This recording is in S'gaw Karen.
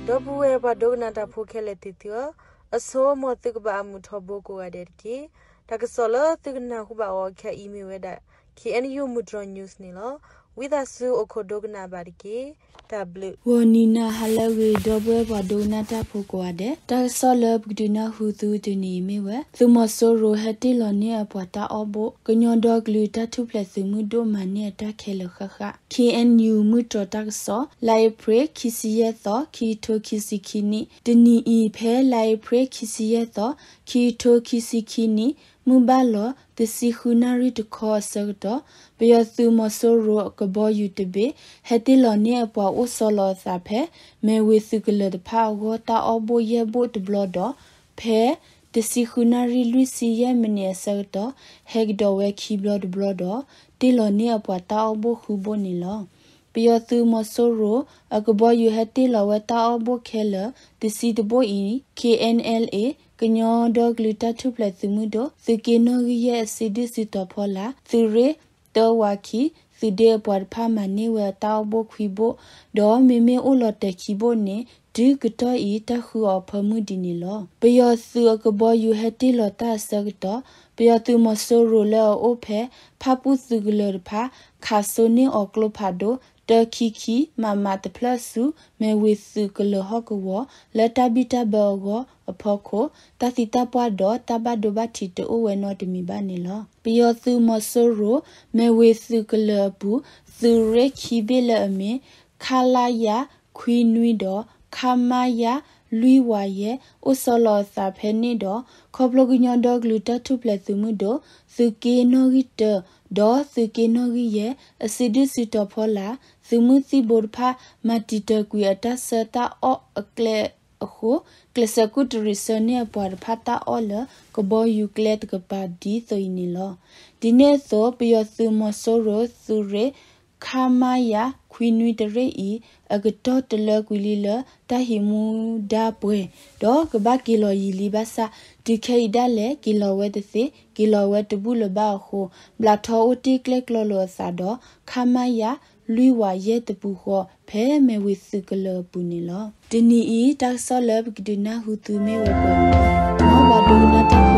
ဒီပုၢ်ဝဲၢ်ပှၤဒိကနၣ်တၢ်ဖိခဲလၢာ်သ့ၣ်သုဧၢ, အဆိ မ်သုကဘၣ်အမုာ်ထီဘိကိးဂၤဒဲးတက့ၢ်. တၢ်ကစီၣ်လၢသုကနၢ်ဟူဘၣ်အီၤခဲအံၤမ့ၢ်ဝဲဒၣ် K N U မုၢ်တြီၤ news န့ၣ်လီၤ. ဝံသးစူၤအိၣ်ခိးဒိကနၣ်ဘၣ်တက့ၢ်. တၢ်ဘျုး ဂီၤနံၤနၤဟါလၢအဂ့ၤ ဒီပုၢ်ဝဲၢ်ပှၤဒိကနၣ်တၢ်ဖိကိးဂၤဒဲး, တၢ်ကစီၣ်လၢပကဒုးနၢ်ဟူသုတနံၤအံၤမ့ၢ်ဝဲ သုးမီၤစိရိၤဟဲတ့ၢ်လီၤန့ၢ်အပှၤတၢ်အီၣ်ဘိၣ်, ကညီဒီကလုာ်တၢ်ထူၣ်ဖျဲးသုးမုၢ်ဒိၣ်မၤန့ၢ်အတၢ်ခဲလၢာ်ဃၣ်ဃၣ်. K N U မုၢ်တြီၤတၢ်ကစီၣ်, လါအ့ဖြ့ၣ် ခံဆံယဲၢ်သီ, ခံကထိခံဆံခံနံၣ်, တနံၤအံၤ ဖဲလါအ့ဖြ့ၣ် ခံဆံယဲၢ်သီ, ခံကထိခံဆံခံနံၣ် မုၢ်ဘၣ်လီၤ တဆံဃုနၣ်ရံၣ်တခီအဆၢကတီၢ်, ပယီၤသုးမီၤစိရိၤအကဘီယူၤတဘ့ၣ် ဟဲတ့ၢ်လီၤန့ၢ်အပှၤအိၣ်ဆီလီၤအသးဖဲ မဲၢ်ဝ့ၤသုးကလၢၤတဖၣ်အဂီၢ် တၢ်အီၣ်ဘိၣ်ယဲၢ်ဘိၣ်တဘျီဒီး ဖဲ တဆံဃုနၣ်ရံၣ် လွံၢ်ဆံယဲၢ်မံးနံးအဆၢကတီၢ် ဟဲကဒီးဝဲခံဘျီတဘျီဒီး တ့ၢ်လီၤန့ၢ်အပှၤတၢ်အီၣ်ဘိၣ်ဃုဘိၣ်န့ၣ်လီၤ. ပယီၤသုးမီၤစိရိၤ အကဘီယူၤဟဲတ့ၢ်လီၤဝဲတၢ်အီၣ်ဘိၣ်ခဲလၢာ် တဆံတဘိၣ်အံၤ K N L A ကညီဒီကလုာ်တၢ်ထူၣ်ဖျဲးသုးမုၢ်ဒိၣ် သုးက့နီၣ်ဂံၢ်ယဲၢ်အစုဒုၣ်စုတီၤဖီလာ် သုးရ့ၣ် တၢဝးခံ သုးဒ့အပှၤတဖၣ်မၤန့ၢ်ဝဲအတၢ်အီၣ်ဘိၣ်ခွံဘိၣ်, ဒီးမ့မ့ၢ်အိၣ်လီၤတဲာ်ခံဘိၣ်န့ၣ် တုၤကတီၢ်အံၤ တၢ်ဃုအီၤအဖၢမုၢ်ဒံးန့ၣ်လီၤ. ပယီၤသုးအကဘီယူၤဟဲတ့ၢ်လီၤတၢ်အဆၢကတီၢ် ပယီၤသုးမီၤစိရိၤလၢအအိၣ်ဖဲ ဖၣ်ပူၣ်သုးကလၢၤတဖၣ် ခးစိန့ၢ်အီၤကျိဖးဒိၣ် တၢခံခံ မမ တဖျၢၣ်ဆူ မဲၢ်ဝ့ၤသုးကလၢၤဟီၣ်ကဝီၤ လၢတၢ်ဘံၣ်တၢ်ဘၢအဂီၢ်အဖီခိၣ် တၢ်သံတၢ်ပှၢ်ဒီးတၢ်ဘၣ်ဒိဘၣ်ထံးတအိၣ်ဝဲနီတမံၤဘၣ်န့ၣ်လီၤ. ပယီၤသုးမီၤစိရိၤ မဲၢ်ဝ့ၤသုးကလၢၤအပူၤ သုးရ့ၣ်ခံဘ့ၣ်လၢအမ့ၢ် ခလရ ခွံနွံဒီး ခမရ လွံၢ်ဝးယဲၢ် အိၣ်ဆီလီၤအသးဖဲန့ၣ်ဒီး ခီဖျိကညီဒီကလုာ်တၢ်ထူၣ်ဖျဲးသုးမုၢ်ဒိၣ် သုးက့နီၣ်ဂံၢ်တၢ ဒီးသုးက့နီၣ်ဂံၢ်ယဲၢ် အစုဒုၣ်စုတီၤဖီလာ် သုးမုၢ်သံၣ်ဘိတဖၣ် မၤတံာ်တာ်ကွံာ်အတၢ်ဆၢတၢ်အီၣ်အကျဲအဃိ ကျဲးစၢးကူၣ်တရံးဆၢန့ၢ်အပှၤတဖၣ်တၢ်အီၣ်လၢကဘီယူၤကျဲတကပၤဒ်သိးအံၤန့ၣ်လီၤ. ဒ်န့ၣ်အသိး ပယီၤသုးမီၤစိရိၤ သုးရ့ၣ် ခမရ ခွံနွံတရ့ၣ်အံၤ အကတီၢ်တလၢကွံာ်လံလၢတၢ်ဟံးမူဒါပှဲၤ ဒီးကဘၣ်က့ၤလီၤယံာ်လံဘၣ်ဆၣ် တုၤခဲအံၤဒၣ်လဲာ် က့ၤလီၤဝဲတသ့ က့ၤလီၤဝဲတဘူၣ်လၢၤဘၣ်အဃိ ဘျးထီၣ်အိၣ်တ့ၢ်ကျဲၣ်ကျီလိာ်အသးဒီး ခမရ လွံၢ်ဝးယဲၢ်တပူၤဃီ ဖဲမဲၢ်ဝ့ၤသုးကလၢၤအပူၤန့ၣ်လီၤ. တနံၤအံၤ တၢ်ကစီၣ်လၢပကဒုးနၢ်ဟူသုမ့ၢ်ဝဲပှဲၤလီၤ. မ်ပှၤဒိကနၣ်တၢ်ဖိ